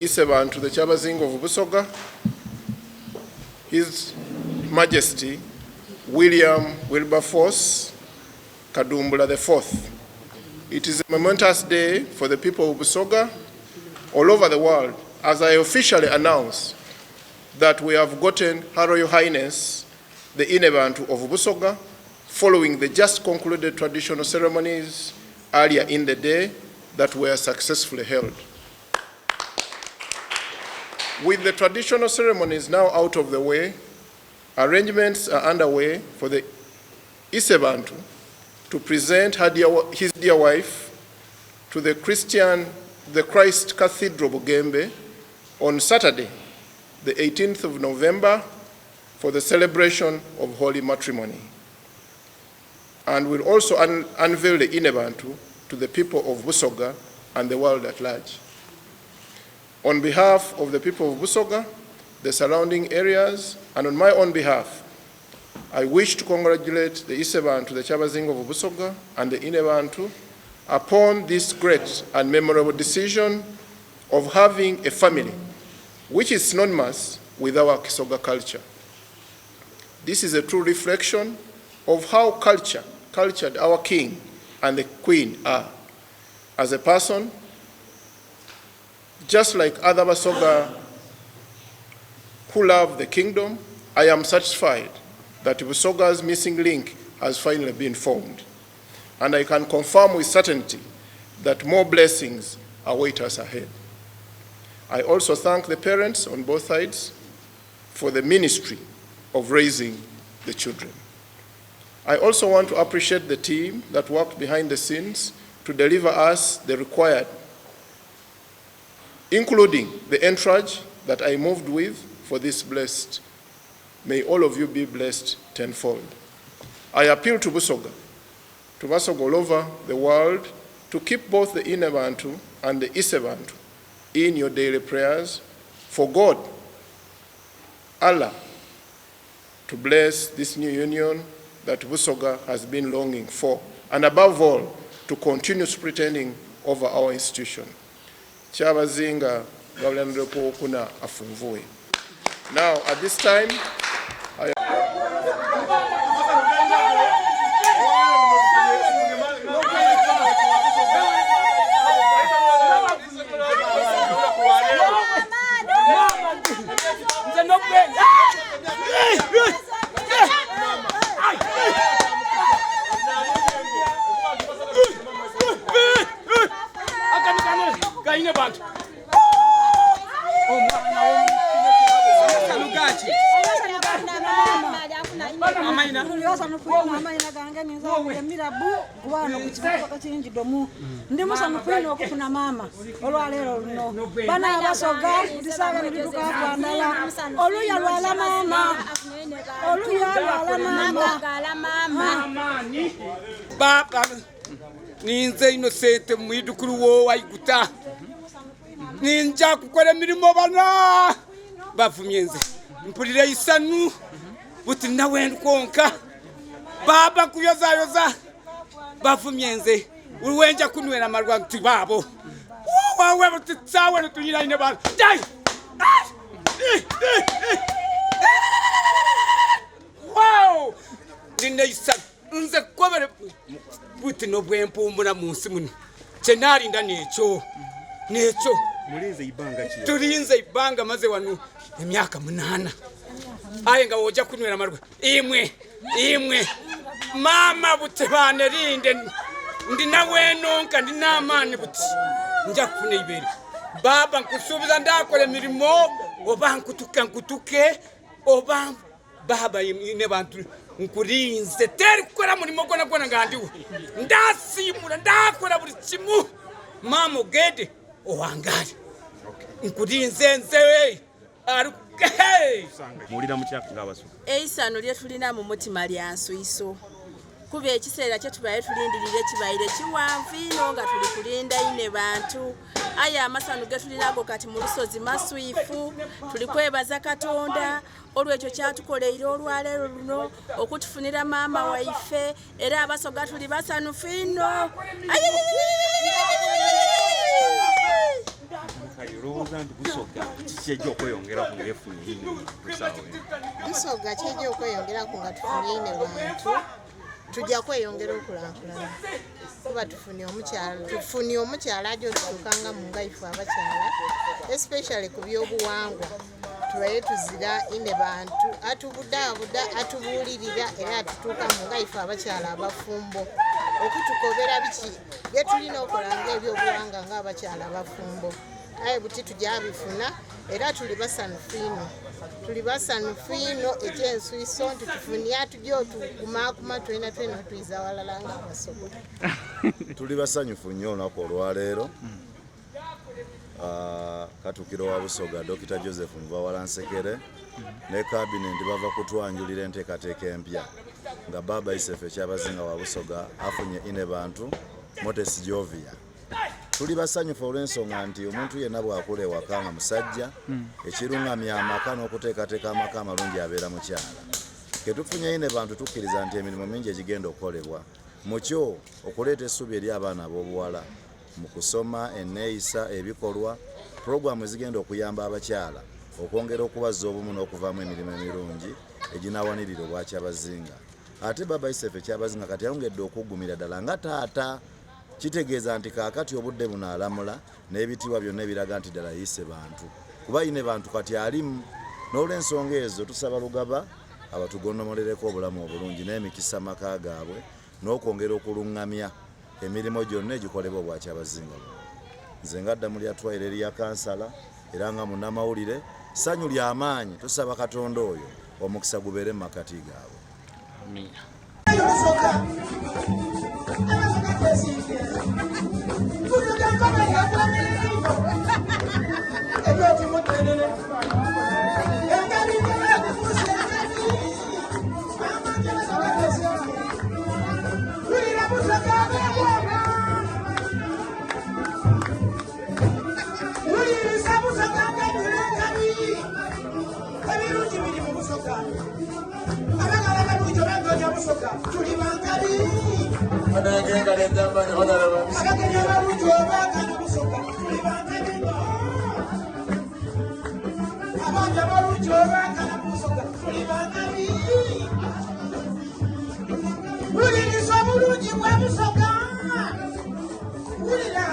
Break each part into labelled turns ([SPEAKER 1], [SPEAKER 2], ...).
[SPEAKER 1] Isebantu, the Kyabazinga of Busoga, His Majesty William Wilberforce Kadumbula IV. It is a momentous day for the people of Busoga all over the world as I officially announce that we have gotten Her Royal Highness the Inebantu of Busoga following the just concluded traditional ceremonies earlier in the day that were successfully held. With the traditional ceremonies now out of the way, arrangements are underway for the Isebantu to present her dear, his dear wife to the Christian, the Christ Cathedral Bugembe on Saturday, the 18th of November, for the celebration of holy matrimony. And will also un unveil the Inebantu to the people of Busoga and the world at large. On behalf of the people of Busoga, the surrounding areas, and on my own behalf, I wish to congratulate the Isebantu, the Kyabazinga of Busoga, and the Inebantu upon this great and memorable decision of having a family which is synonymous with our Kisoga culture. This is a true reflection of how culture, cultured our king and the queen are. As a person, just like other Basoga who love the kingdom, I am satisfied that Busoga's missing link has finally been formed. And I can confirm with certainty that more blessings await us ahead. I also thank the parents on both sides for the ministry of raising the children. I also want to appreciate the team that worked behind the scenes to deliver us the required, including the entourage that I moved with for this blessed. May all of you be blessed tenfold. I appeal to Busoga, to Basoga all over the world, to keep both the Inebantu and the Isebantu in your daily prayers for God, Allah, to bless this new union that Busoga has been longing for, and above all, to continue superintending over our institution. Kyabazinga Gawulanireko afunvuwe. Now, at this time, I
[SPEAKER 2] Amaina gange ninza Mirabu wano ku kibuga kinjidomu ndi musanufu ino okufuna maama olwaleero luno bana abasoga ndisaga nibituka kwandala oluya lwala maama oluya lwala maama
[SPEAKER 3] baba ninze Innocent mwidukulu wo waiguta ninja kukola emirimu bana bavumye nze mpulira isanu buti nawe nkonka baba nkuyozayoza bavumye nze uwenja kunywera amarwa nti babo wawe buti sawe nitunyiraine bana dai wow nina isanu nze kobere buti nobwempumbura mu nsi muno kyenalinda nekyo nekyo
[SPEAKER 4] Mulinze ibanga ki?
[SPEAKER 3] tulinze ibanga maze wano emyaka munana aye nga woja kunywera amarwa imwe imwe mama buti banerinde ndi nawenonka ndi namaani buti nja kufuna ibere baba nkusuubiza ndakora emirimo oba nkutuka nkutuke oba baba ne bantu nkurinze teri kukora murimo gwona gwona nga ndiwo ndasimura ndakora buli kimu mama ogende owangale nkurinze nze ari hey!
[SPEAKER 4] Muwulira mutya ng'abasuka?
[SPEAKER 5] Eisano lye tulina mu mutima lya nswiso kuba ekiseera kye tubaire tulindirire kibaire kiwanvu ino nga tuli kulinda ine bantu aye amasanu ge tulinago kati mu lusozi maswifu tuli kwebaza Katonda olwekyo kyatukoleire olwaleero luno okutufunira maama waife era abasoga tuli basanufu ino.
[SPEAKER 4] Olowooza nti Busoga kiki ejja okweyongeraku ng'efunye ine tusaawe?
[SPEAKER 6] Busoga kyejja okweyongeraku nga tufunye ine bantu tujja kweyongera okulankulana kuba tufunye omukyala tufunye omukyala aja otutuukanga mu nga ife abakyala especially ku byobuwangwa tubaye tuzira ine bantu atubudaabuda atubuulirira era atutuukamu nga ife abakyala abafumbo okutukobera biki byetulina okola nga ebyobuwangwa nga abakyala abafumbo aye buti tujabifuna era tuli basanufu ino tuli basanufu ino ekyenswiso nti tufunia tujja otukumakuma twena twena otwiza walala nga abasobola.
[SPEAKER 7] Tuli basanyufu nnyo olunaku olwaleero. Katukiro wa Busoga Dokita Joseph Muvawala Nsekere ne kabinenti bava kutwanjulira enteekateeka empya nga Baba Isefe Kyabazinga wa Busoga afunye Inebantu Moses Jovia. Tuli basanyufu olw'ensonga nti omuntu yenna bw'akula ewaka nga musajja ekirungamya amaka n'okuteekateeka amaka amalungi abeera mukyala. Ketufunye Inebantu tukkiriza nti emirimu mingi egigenda okukolebwa mukyo okuleeta essuubi eri abaana ab'obuwala mu kusoma, enneeyisa, ebikolwa, pulogulaamu ezigenda okuyamba abakyala okwongera okubazza obumu n'okuvaamu emirimu emirungi eginawanirira Obwakyabazinga. Ate Baba Isefe Kyabazinga kati ayongedde okuggumira ddala nga taata kitegeeza nti kaakati obudde buno alamula n'ebitiibwa byonna ebiraga nti ddala ye Isebantu kuba Inebantu kati alimu. N'olwensonga ezo tusaba Lugaba abatugonnomolereko obulamu obulungi n'emikisa mu maka gaabwe n'okwongera okulungamya emirimu gyonna egikolebwa Obwakyabazinga buno. Nze nga Ddamulira Twaire Eria Kansala era nga munnamawulire, ssanyu lya maanyi, tusaba Katonda oyo omukisa gubeere mu makkati gaabwe.
[SPEAKER 3] Amiina.
[SPEAKER 8] Wuliriza obulungi bwa Busoga. Wulira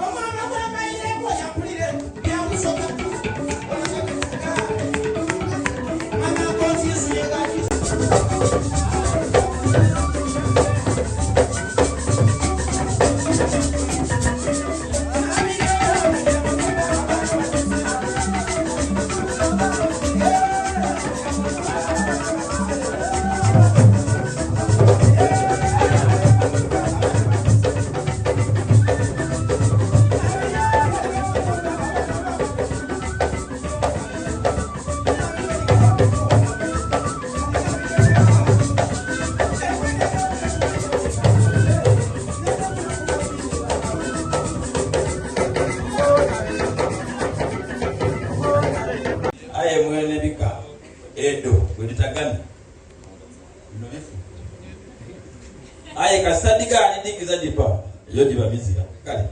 [SPEAKER 8] omwana gw'amayirebwa yakulire bya Busoga.
[SPEAKER 9] Aye mwene bika edo bweditagana bino bifu aye kasita digaani dikiza dipa eyo diba mizira kale.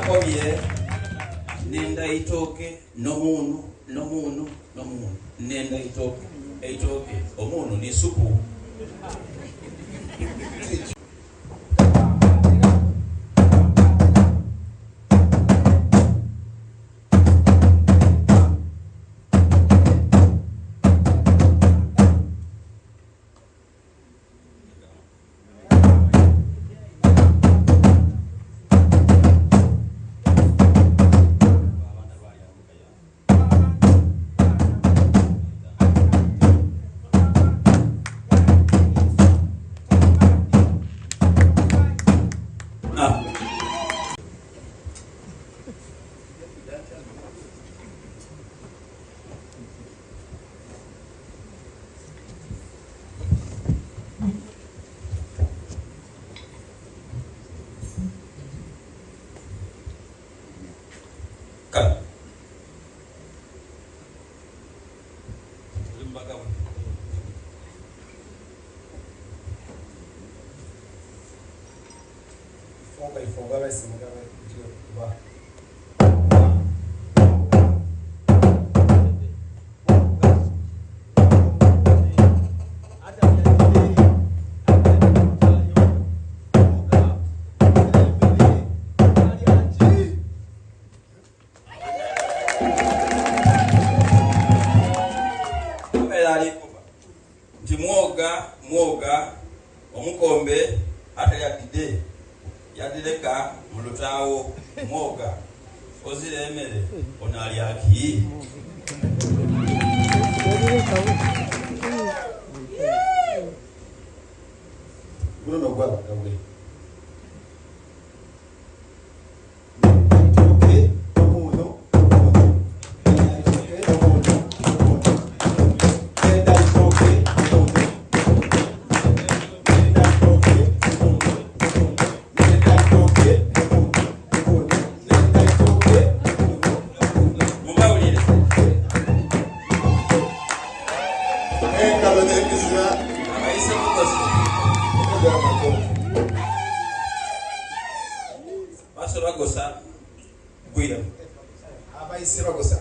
[SPEAKER 9] Akobye nenda itooke nomuunu nomuunu nomuunu nenda itooke eitooke omuunu ni supu.
[SPEAKER 10] Ogwaife ogw'abaise Mugabe gutyo kuba.
[SPEAKER 9] Kamera alikuba nti mwoga mwoga omukombe atayagide yadireka mu lutaawo mwoga ozira emere ono alyaki.
[SPEAKER 10] Guno n'ogwabagawe.
[SPEAKER 9] Mubawulire.
[SPEAKER 1] Engalo n'emizira.
[SPEAKER 9] Abayise mukozi. Baso bagosa gwira.
[SPEAKER 10] Abayise bagosa.